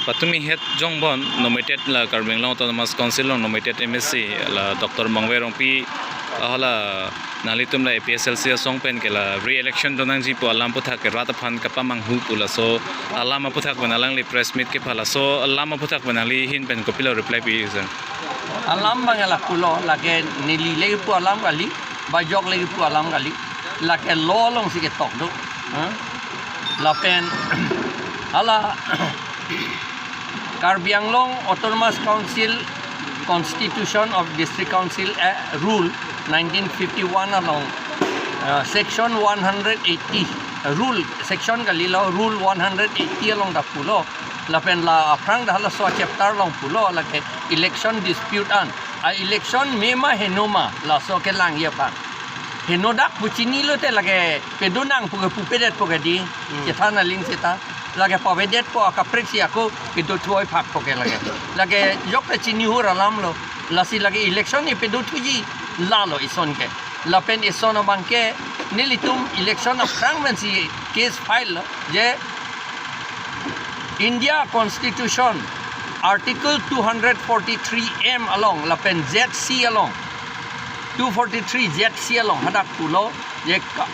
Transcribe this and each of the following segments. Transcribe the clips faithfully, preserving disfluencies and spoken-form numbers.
Patumi het jongbon nominated la Karbi Anglong Autonomous Council along nominated M A C la Doctor Mangve Rongpi, ah, hala nanglitum la A P H L C asong pen ke la re-election donangji pu alam aphuthak ke rat aphan kapamanghu pu laso alam aphuthak pen alangli press meet kepha, laso alam aphuthak pen nangli ahin pen kopilo reply pi, sir? Alam abang la pulo, lake neli le pu alam kali, bajok le pu alam kali, lake law alongsi ketok do. Ha? Lapen hala Karbi Anglong Autonomous Council Constitution of District Council, eh, Rule nineteen fifty-one along, eh, Section one hundred eighty, eh, Rule, Section kalilo, Rule one hundred eighty along dak pulo. Lapen la aphrang dak halaso chapter along pulo, lake election dispute an. A election me ma heno ma, laso kelangji aphan. Heno dak pu chinilote lake pedonang pu ke pupedet pu ke di, Hmm. chethan aling seta. Lake pavedetpo, akaprek si ako pedothu-oi phakpo ke lake. Lake jok ta chini hur alamlo. Lasi lake election ni pedothuji lalo ison ke. Lapen ison abang ke nelitum election aphrang pensi case file lo je India Constitution Article two hundred forty-three M along lapen Z C along, two forty-three Z C along hadak pulo je ka-,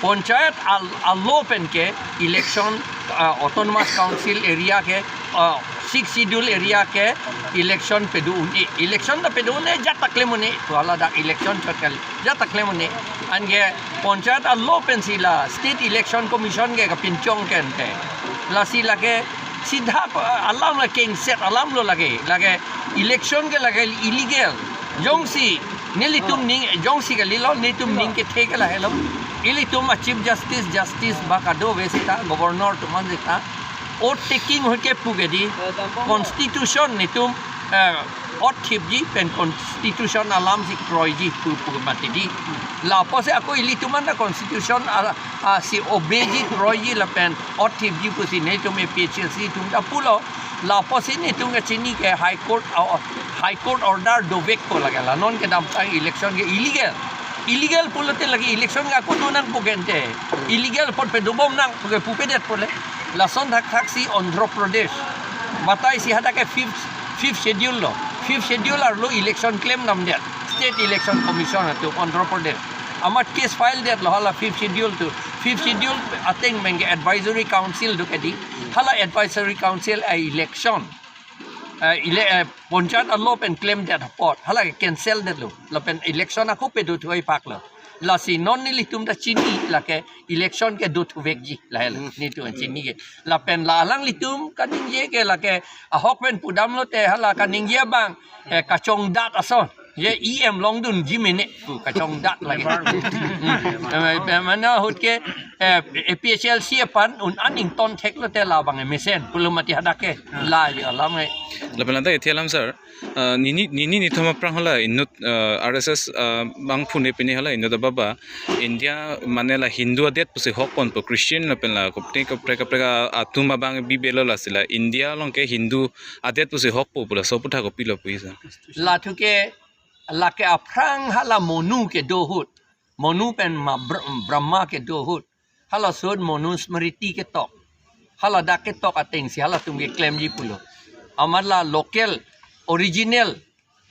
Panchayat al-, alo pen ke election, ah, Autonomous Council area ke, ah, Sixth Schedule area ke election pedo un-e. Election ta pedo un-e, jat ta klem un-e. To hala dak election chot kali, jat ta klem un-e. Anke Panchayat alo pensi la State Election Commission ke kapinchong ke ante. Lasi lake sidha pa-, alam la kengset alamlo lake. Lake election ke lake illegal. Jongsi nelitum ning, jongsi kalilo, nelitum ning kethe ke lahelo. Ilitum a Chief Justice, Justice ba kadokave seta, Governor atum an seta, oath taking ahut ke pu ke di, Constitution nelitum, eh, oath thipji pen Constitution alamsi kroiji pu pu mati di. La apotsi ako ilitum an ta Constitution a, a si obeyji kroiji lapen oath thipji pusi nelitum A P H L C atum ta pulo. La apotsi nelitum kachini ke High Court, ah, High Court order dovek pu lake la non kedamtang election ke illegal. Illegal pulote lake election ke ako donang pu ke ante. Illegal apot pedobom nang pu ke pupedetpo le. Lason thakthaksi Andhra Pradesh, batai si hadak ke fifth, fifth schedule lo. Fifth schedule arlo election klemdamdet State Election Commission atum Andhra Pradesh. Amat case file detlo hala fifth schedule atum. Fifth schedule ateng pen ke advisory council do ke di. Hala advisory council a election, eh, ele-, eh, Panchayat alo pen klemdet apot hala ke cancel detlo. Lapen election ako pedothu-oi phaklo. Lasi non nelitum ta chini lake election ke dothuvekji lahelo. Hmm. Nelitum chini ke. Lapen la alanglitum kaningje ke lake ahok pen pudamlote hala kaningje abang, eh, kachongdat ason. Je E M longdunji mene pu kachongdat lake. Hmm. Eh, eh, mane ahut ke, eh, A P H L C aphan un aning ton theklote labang mesen pulo mati hadak ke. La yo alam eh. Lapen lata iti alam, sir. Ah, nini, nini nithom aphrang hala inut, ah, R S S, ah, bang phone pini hala inut ababa India mane la Hindu adet pusi hokponpo, Christian lapen la kopni kaprek kaprek atum abang bibelo, lasi la India along ke Hindu adet pusi hokpo pu laso aphuthak kopilo pu, sir? Lathu ke lake aphrang hala Manu kedo ahut, Manu pen ma Br-, Brahma kedo ahut, halaso ahut Manusmriti ketok. Hala dak ketok atengsi halatum keklemji pulo. Amat la local, original,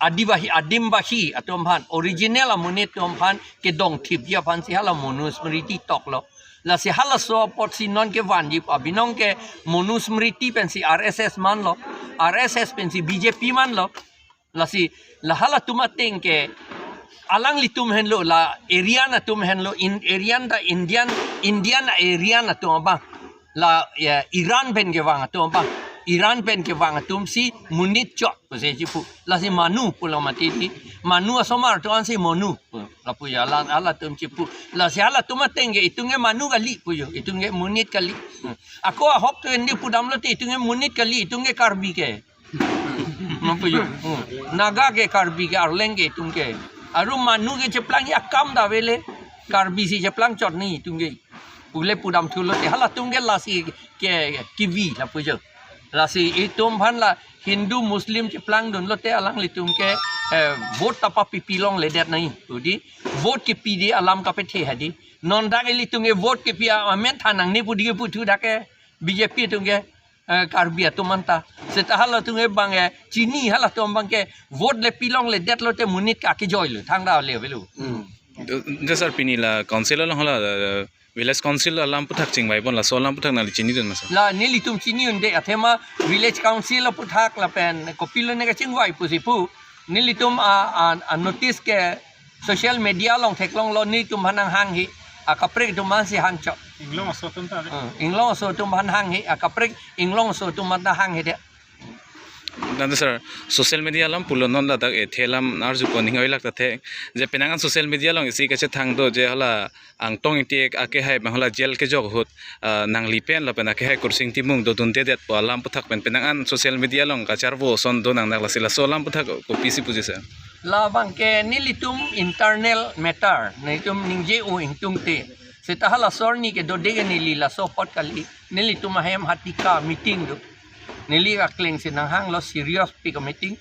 Adivahi, Adim Vahi atum aphan, original amonit atum aphan kedongthipji aphansi hala Manusmriti toklo. Lasi halaso apotsi non kevanji pu abinong ke Manusmriti pensi R S S manlo, R S S pensi B J P manlo. Lasi la halatum ateng ke alanglitum henlo, la Aryan atum henlo, in Aryan ta Indian, Indian Aryan atum abang. La, ya, Iran pen kevang atum abang. Iran pen kevang atumsi monit chot pusi chipu. Lasi Manu pulo mati di. Manu asomar atum ansi Manu. Lapu ya alang halatum chipu. Lasi halatum ateng ke itum ke Manu kali pu jo. Itum ke monit kali. Ako ahok atum indi pudamlote itum ke monit kali, itum ke Karbi ke. Mapuyo. Hmm. Naga ke, Karbi ke, Arleng ke, itum ke. Aru Manu ke cheplang akam ta avele. Karbi si cheplang chot ni itum ke. Pule pudam thulote halatum ke lasi ke kivi lapuyo. Lasi itum aphan la Hindu Muslim cheplangdunlote alanglitum ke, eh, vote ta papipi longledet nai. Udi vote kepi di alam kapethe hadi. Non dak ilitum ke vote kepi a-, amen thanang ni pu di ke puthu dak ke B J P atum ke. eh, Karbi atum anta. Seta halatum ke bang, eh, chini halatum bang ke vote le pilongledet lote monit ke akejoi lo, thangta le avelo. Hmm. Do, do sir, pini la council along hala, eh, village council alam aputhak chingvai pon, laso alam aputhak nangli chinidun ma sir? La nelitum chini un-e, athema village council aputhak lapen kopilo ne kachingvai pusi pu. Nelitum a, a, a notice ke social media along theklonglo, nelitum aphan nanghanghe, akaprek atum aphansi hangchok. Inglong aso atum ta, eh? Hmm, inglong aso atum aphan hanghe, akaprek inglong aso atum aphan nanghanghedet. Tangte sir, social media along pulo, non ladak ethe alam arjupo, ning oilak ta thek. Je penang an social media along isi kachethang do je hala Angtong Ingti akehai abang hala jail kejok ahut, ah, nangli pen lapen akehai Kursing Timung dodundedetpo alam aputhak pen penang an social media along kacharvo ason do nang, nang lasi laso alam aputhak kopisi puji sir? Labang ke nelitum internal matter, nelitum ningje-o ingtungte. Seta hala asorni kedo de ke neli laso apot kali, nelitum ahem hatika meeting do. Neli akleng si nanghanglo, serious pik meeting.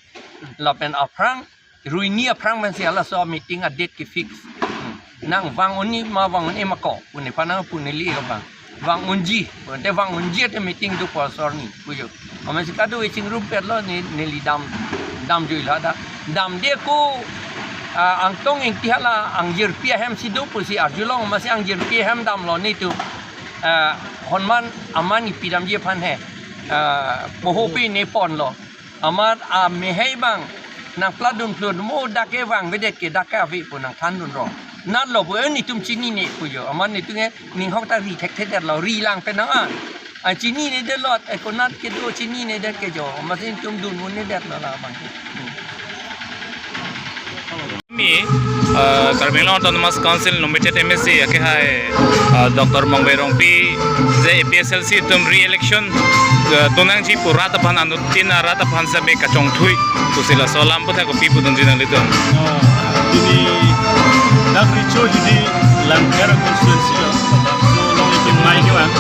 Lapen aphrang, ruini aphrang pensi halaso meeting a-date ke-fix. Hmm. Nang vang un-e ma, vang un-e ma ko, pu nephan nangpu, neli ke vang. Vang unji, pu te vang unji ate meeting dopo asorni, pu jo. Amatsi kadokave chingrumpetlo, ne, neli dam, damjuilo hadak. Damde ko, ah, Angtong Ingti hala angjirpi ahem si do pusi arjulong, amatsi angjirpi ahem damlo nelitum. Ah, honman aman kipi damji aphan he. Ah, pohopi ne ponlo. Amat amehai abang nangpladun plun mo, dak ke vangvedet ke dak ke ave pu nangthandun rong. Natlo pu, eh, nelitum chinine pu jo. Amat nelitum ke ning hok ta ri thekthedetlo, ri lang penang an. Ah, chininedetlo, eh, konat kedo chininedet ke jo. Amatsi nelitum dun un-edetlo labang ke. Hmm. Mi, uh, Karbi Anglong Autonomous Council nominated M A C akehai, uh, Doctor Mongve Rongpi, je A P H L C atum re-election, uh, donangji pu rat aphan, anuttin arat aphan sabe kachongthui, pusi laso alam aputhak kopi pudunji nanglitum? Ah, pini dak recho hidi Langpher constituency along, labangso along itum mai kevang,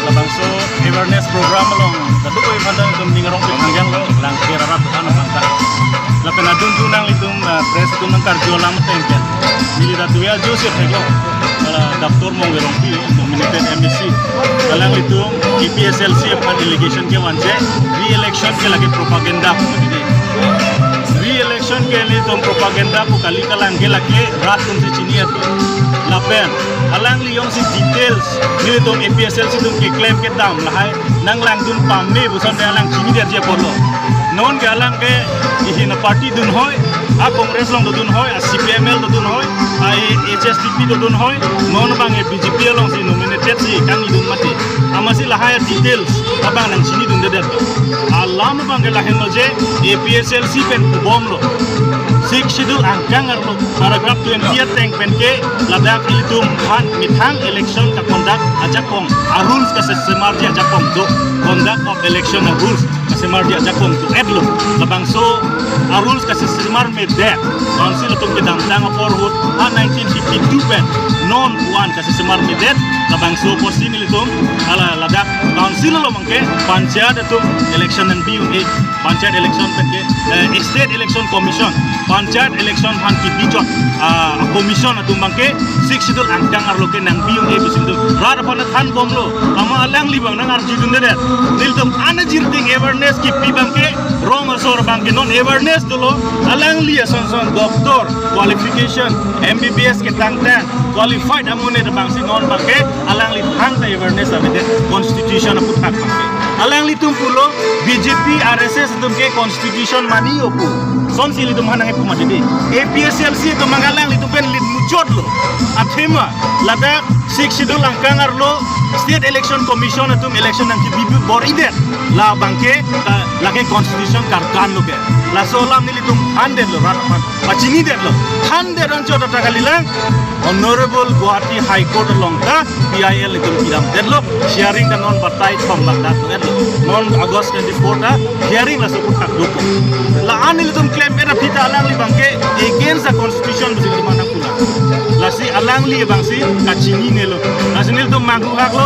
labangso awareness program along, kadokave aphan ta itum ning arong pethang janglo, Langpher arat aphan aphan ta. Lapen adun tu nanglitum, ah, press atum nangkarju alam ateng pen, neli dak tuya jo si theklo, ah, Doctor Mongve Rongpi, nominated M A C, alanglitum A P H L C aphan allegation kevanji, re-election ke lake propaganda pu tidi. Re-election ke nelitum propaganda pu kali, kalang ke lake rat atum si chini atu. Lapen alangli jongsi details nelitum A P H L C atum keklem kedam lahai nanglangdun pame puson te alang chinidetji apotlo. Non ke alang ke ihin a-party dunhoi, a-Congress along dodunhoi, a-C P I M L dodunhoi, a-H S D P dodunhoi, non abang ke B J P alongsi nominated si kangnidun mati. Amatsi lahai details abang nangchinidundedet. Alam abang ke lahenlo je, A P H L C pen pubomlo, Sixth Schedule angkang arlo paragraph twenty ateng pen ke ladak ilitum aphan methang election ka-conduct ajakong, a-rules kasesemarji ajakong do, conduct of election a-rules kasemarji ajakong do-etlo. Labangso a-rules kasesemar medet, council atum kedamtang apor ahut, ha nineteen fifty-two pen non pu-an kasesemar medet. Labangso apotsi nelitum hala ladak council along ke panchayat atum election nangbi un-e, panchayat election pen ke, eh, State Election Commission, panchayat election aphan kebijot, ah, commission atum abang ke Sixth Schedule angkang arlo ke nangbi un-e pusi nelitum rat aphan thanbomlo. Amat alangli abang nangarjudundedet. Nelitum ana jirting awareness kipi abang ke rong asor abang ke non awareness dolo. Alangli ason son doctor, qualification, M B B S ketangtang, qualified amonit abangsi non abang ke alangli thangta awareness avedet constitution aputhak abang ke. Alanglitum pulo B J P R S S atum ke constitution mani-o pu. Sonsi ilitum aphan nangkipu mati dei. A P H L C atum abang alanglitum pen lit muchotlo. Athema ladak Sixth Schedule angkang arlo State Election Commission atum election nangkebi bor-idet, labang ke, ka, lake constitution karkan lo ke. Laso alam nelitum thandetlo, rat aphan pachinidetlo. Thandet anchot ta kalilang, Honorable Guwahati High Court along ta P I L itum pidamdetlo, hearing ta non batai thom bak dak lo, non August twenty-four ta hearing laso aputhak dopo. La-an nelitum claim et aphi ta alangli abang ke against the constitution pusi nelitum aphan nangpulang. Lasi alangli abangsi kachinine lo. Lasi nelitum manghu haklo.